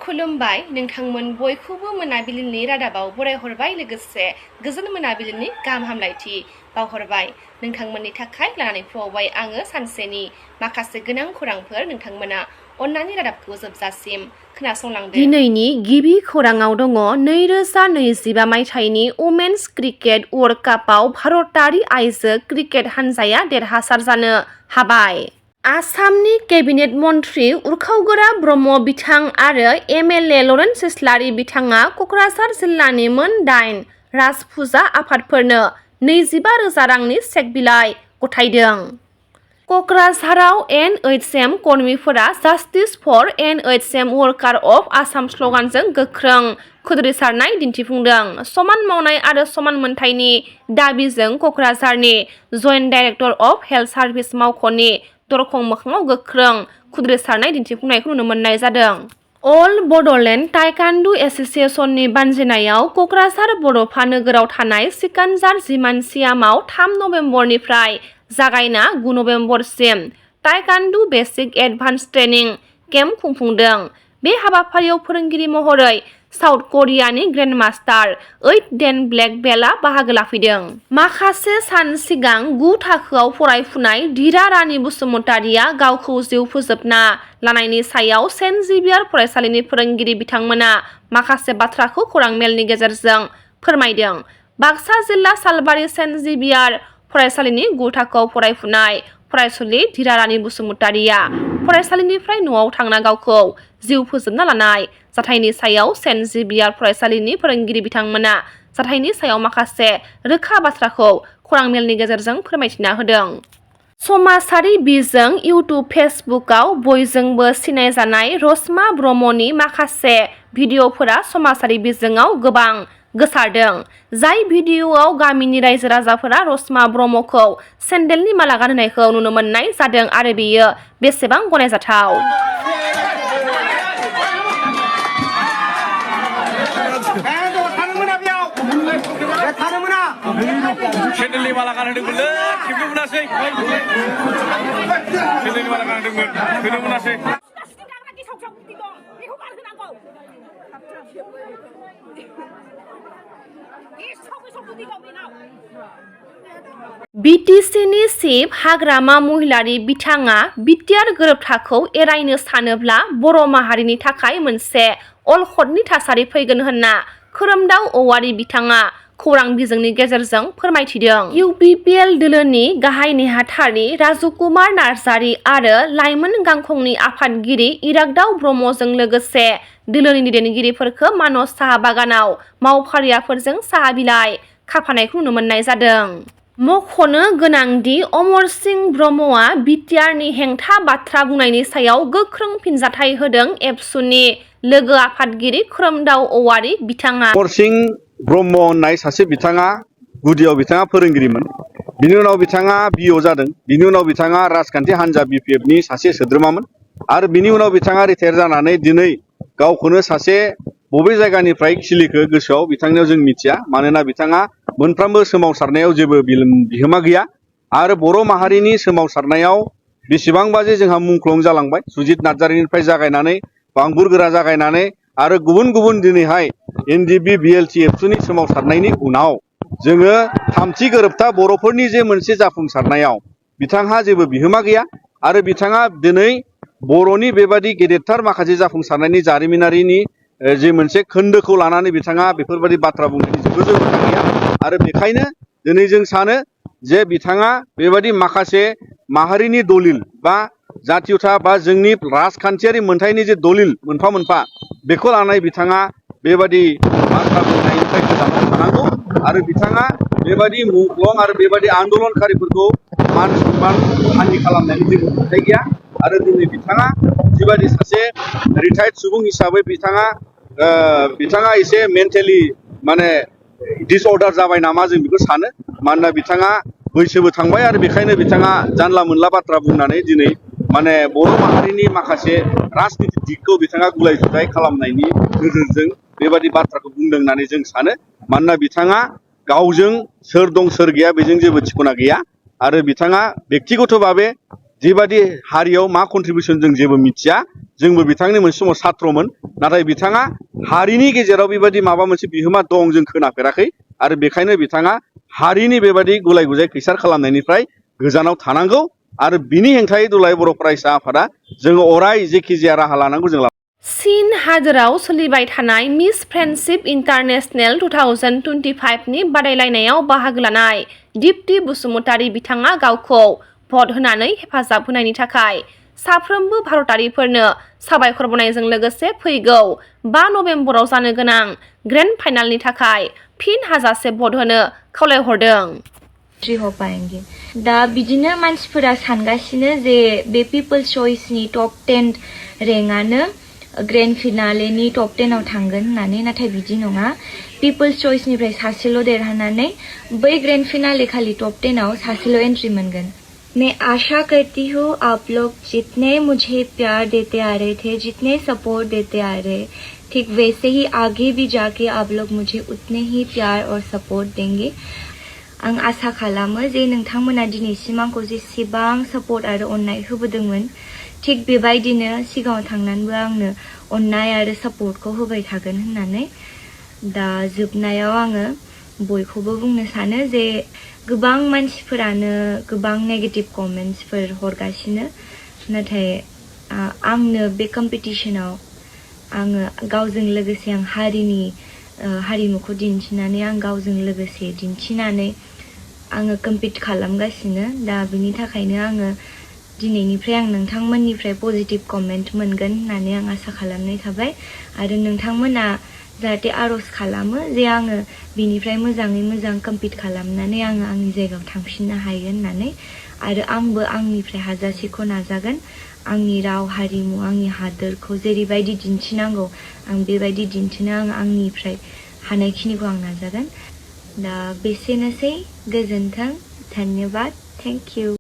खुलुमबाय नोंथांमोन बयखौबो मोनाबिलिनि रादाबाव बरायहरबाय लोगोसे गोजोन मोनाबिलिनि गाहाम हामलायथि बावहरबाय नोंथांमोननि थाखाय लानानै फैबाय आङो सानसेनि माखासे गोनां खौरांफोर नोंथांमोना अन्नानै रादाबखौ जोबजासिम खोनासंलांदो। दिनैनि गिबि खौराङाव दङ 2025 मायथाइनि वुमेन्स क्रिकेट वर्ल्ड कापआव भारतारि आइजो क्रिकेट हानजाया देरहासार जानो हाबाय। आसामनि केबिनेट मन्त्रि उरखावगोरा ब्रह्म बिथां आरो एमएलए लरेन्स इस्लारि बिथाङा क'क्राझार जिल्लानि मोन 8 राजफुजा आफादफोरनो 25,000 रांनि चेक बिलाइ गथायदों। क'क्राझाराव एनएचएम कर्मीफोरा justice for NHM worker of Assam स्ल'गानजों गोख्रों खुद्रिसारनाय दिन्थिफुंदों। समान मावनाय आरो समान मोनथायनि दाबिजों क'क्राझारनि joint director of health service मावख'नि दरखं मोखाङाव गोख्रों खुद्रिसारनाय दिन्थिफुंनायखौ नुनो मोननाय जादों। अल बड'लेण्ड टाइकान्डु एस'सिएशननि बानजायनायाव क'क्राझार बड'फा नोगोराव थानाय सिकानजार जिमानसियामाव 3 नबेम्बरनिफ्राय जागायना 9 नबेम्बरसिम टाइकान्डु बेसिक एडभान्स ट्रेनिं केम्प खुंफुंदों। बे हाबाफारियाव फोरोंगिरि महरै साउथ करियानि ग्रेन्डमास्टार 8 डेन ब्लेक बेल्टआ बाहागो लाफैदों। माखासे सान सिगां 9 थाखोआव फरायफुनाय धीरा रानी बसुमतारिया गावखौ जिउ फोजोबना लानायनि सायाव सेन्ट जेभियार फरायसालिनि फोरोंगिरि बिथांमोना माखासे बाथ्राखौ खौरां मेलनि गेजेरजों फोरमायदों। बाक्सा जिल्ला सालबारि सेन्ट जेभियार फरायसालिनि 9 थाखोआव फरायफुनाय फरायसुलि धीरा रानी बसुमतारिया फरायसालिनिफ्राय न'आव थांना गावखौ जिउ फोजोबना लानाय जाथायनि सायाव सेन्ट जेभियार फरायसालिनि फोरोंगिरि बिथांमोना जाथायनि सायाव माखासे रोखा बाथ्राखौ खौरां मेलनि गेजेरजों फोरमायथिना होदों। समाजारि बिजों इउटुब फेसबुकआव बयजोंबो सिनायजानाय रसमा ब्रह्मनि माखासे भिडिअफोरा समाजारि बिजोङाव गोबां गोसारदों। जाय भिडिअआव गामिनि रायजो राजाफोरा रसमा ब्रह्मखौ सेन्देलनि माला गानहोनायखौ नुनो मोननाय जादों आरो बेयो बेसेबां गनायजाथाव। सेन्देलनि माला गानहोदोंमोनलै खेबनो मोनासै सेन्देलनि माला गानहोदोंमोन होनो मोनासै। बिटिसिनि चिफ हाग्रामा महिलारि बिथाङा बिटिआर गोरोबथाखौ एरायनो सानोब्ला बर' माहारिनि थाखाय मोनसे अलखदनि थासारि फैगोन होनना खोरोमदाव औवारि बिथाङा खौरां बिजोंनि गेजेरजों फोरमायथिदों। इउपिपिएल दोलोनि गाहाय नेहाथारि राजकुमार नार्जारि आरो लाइमोन गांखंनि आफादगिरि इरागदाव ब्रह्मजों लोगोसे दोलोनि दैदेनगिरिफोरखौ मानस साहा बागानाव मावफारियाफोरजों साहा बिलाइ खाफानायखौ नुनो मोननाय जादों। मख'नो गोनांदि अमर सिंह ब्रह्मआ बिटिआरनि हेंथा बाथ्रा बुंनायनि सायाव गोख्रों फिनजाथाय होदों। एबसुनि लोगो आफादगिरि खोरोमदाव औवारि बिथाङा अमर सिंह ब्रह्म होननाय सासे बिथाङा गुदियाव बिथाङा फोरोंगिरिमोन। बिनि उनाव बिथाङा बिअ जादों। बिनि उनाव बिथाङा राजखान्थि हान्जा बिपिएफनि सासे सोद्रोमामोन आरो बिनि उनाव बिथाङा रिटायार जानानै दिनै गावखौनो सासे बबे जायगानिफ्राय खिलिखो गोसोआव बिथांनियाव जों मिथिया। मानोना बिथाङा मोनफ्रोमबो सोमावसारनायाव जेबो बिहोमा गैया आरो बर' माहारिनि सोमावसारनायाव बेसेबांबा जे जोंहा मुंख्लं जालांबाय सुजित नार्जारिनिफ्राय जागायनानै बांबुर गोरा जागायनानै आरो गुबुन गुबुन दिनैहाय एनडिबि बिएलटि एबसुनि सोमावसारनायनि उनाव जोङो थामथि गोरोबथा बर'फोरनि जे मोनसे जाफुंसारनायाव बिथांहा जेबो बिहोमा गैया आरो बिथाङा दिनै बर'नि बेबादि गेदेरथार माखासे जाफुंसारनायनि जारिमिनारिनि जे मोनसे खोन्दोखौ लानानै बिथाङा बेफोरबायदि बाथ्रा बुंनायनि जेबो जौगाथाय गैया आरो बेखायनो दिनै जों सानो जे बिथाङा बेबादि माखासे माहारिनि दलिल बा जातीयता बा जोंनि राजखान्थियारि मोनथायनि जे दलिल मोनफा मोनफा बेखौ लानानै बिथाङा बेबादि बाथ्रा बुंनायनिफ्राय गोजानाव थानांगौ आरो बिथाङा बेबादि मुंख्लं आरो बेबादि आन्दलनकारिफोरखौ मान सनमान हानि खालामनायनि जेबो मोनथाय गैया आरो दिनै बिथाङा जिबादि सासे रिटायार्ड सुबुं हिसाबै बिथाङा एसे मेन्टेलि माने डिसअर्डार जाबाय नामा जों बेखौ सानो। मानोना बिथाङा बैसोबो थांबाय आरो बेखायनो बिथाङा जानला मोनला बाथ्रा बुंनानै दिनै माने बर' माहारिनि माखासे राजनिति दिगखौ बिथाङा गुलाय गुजाय खालामनायनि नोजोरजों बेबादि बाथ्राखौ बुंदों होननानै जों सानो। मानोना बिथाङा गावजों सोर दं सोर गैया बेजों जेबो थिखना गैया आरो बिथाङा बेक्तिगत भाबे जेबादि हारियाव मा कन्ट्रिबिउसन जों जेबो मिथिया जोंबो बिथांनि मोनसे समाव सात्रमोन नाथाय बिथाङा हारिनि गेजेराव बेबादि माबा मोनसे बिहोमा दं जों खोनाफेराखै आरो बेखायनो बिथाङा हारिनि बेबादि गुलाय गुजाय खैसार खालामनायनिफ्राय गोजानाव थानांगौ आरो बिनि हेंथायै दुलाराय बर' फरायसा आफादा जोङो अराय जेखि जाया राहा लानांगौ जों चीन हादोराव सोलिबाय थानाय मिस फ्रेन्डशिप इन्टारनेशनेल 2025 नि बादायलायनायाव बाहागो लानाय दीप्ति बसुमतारी बिथाङा गावखौ भट होनानै हेफाजाब होनायनि थाखाय साफ्रोमबो भारतारिफोरनो साबायखर बावनायजों लोगोसे फैगौ 5 नबेम्बराव जानो गोनां ग्रेन्ड फाइनालनि थाखाय फिन हाजासे भट होनो खावलायहरदों। हो पाएंगे दा बिदिनो मानसिफोरा सानगासिनो जे बे पिपल्स चॉइसनि टप 10 रेंकआनो ग्रेन्ड फिनालेनि टप 10 आव थांगोन होननानै नाथाय बिदि नङा पिपल्स चॉइसनिफ्राय सासेल' देरहानानै बै ग्रेन्ड फिनाले खालि टप 10 आव सासेल' एंट्री मोनगोन। मैं आशा करती हूँ आप लोग जितने मुझे प्यार देते आ रहे थे जितने सपोर्ट देते आ रहे ठीक वैसे ही आगे भी जाके आप लोग मुझे उतने ही प्यार और सपोर्ट देंगे। आं आसा खालामो जे नोंथांमोना दिनैसिम आंखौ जेसेबां सपोर्ट आरो अननाय होबोदोंमोन थिग बेबायदिनो सिगाङाव थांनानैबो आंनो अननाय आरो सपोर्टखौ होबाय थागोन होननानै। दा जोबनायाव आङो बयखौबो बुंनो सानो जे गोबां मानसिफोरानो गोबां नेगेटिभ कमेन्ट्सफोर हरगासिनो नाथाय आंनो बे कम्पिटिशनाव आङो गावजों लोगोसे आं हारिमुखौ दिन्थिनानै आं गावजों लोगोसे दिन्थिनानै आङो कम्पिट खालामगासिनो। दा बिनि थाखायनो आङो दिनैनिफ्राय आं नोंथांमोननिफ्राय पजिटिभ कमेन्ट मोनगोन होननानै आं आसा खालामनाय थाबाय आरो नोंथांमोना जाहाथे आर'ज खालामो जे आङो बिनिफ्राय मोजाङै मोजां कम्पिट खालामनानै आङो आंनि जायगायाव थांफिननो हायो होननानै आरो आंबो आंनिफ्राय हाजासेखौ नाजागोन आंनि राव हारिमु आंनि हादोरखौ जेरैबायदि दिन्थिनांगौ आं बेबायदि दिन्थिनो आं आंनिफ्राय हानायखिनिखौ आं नाजागोन। दा बेसेनोसै गोजोन्थों धन्यबाद थेंक इउ।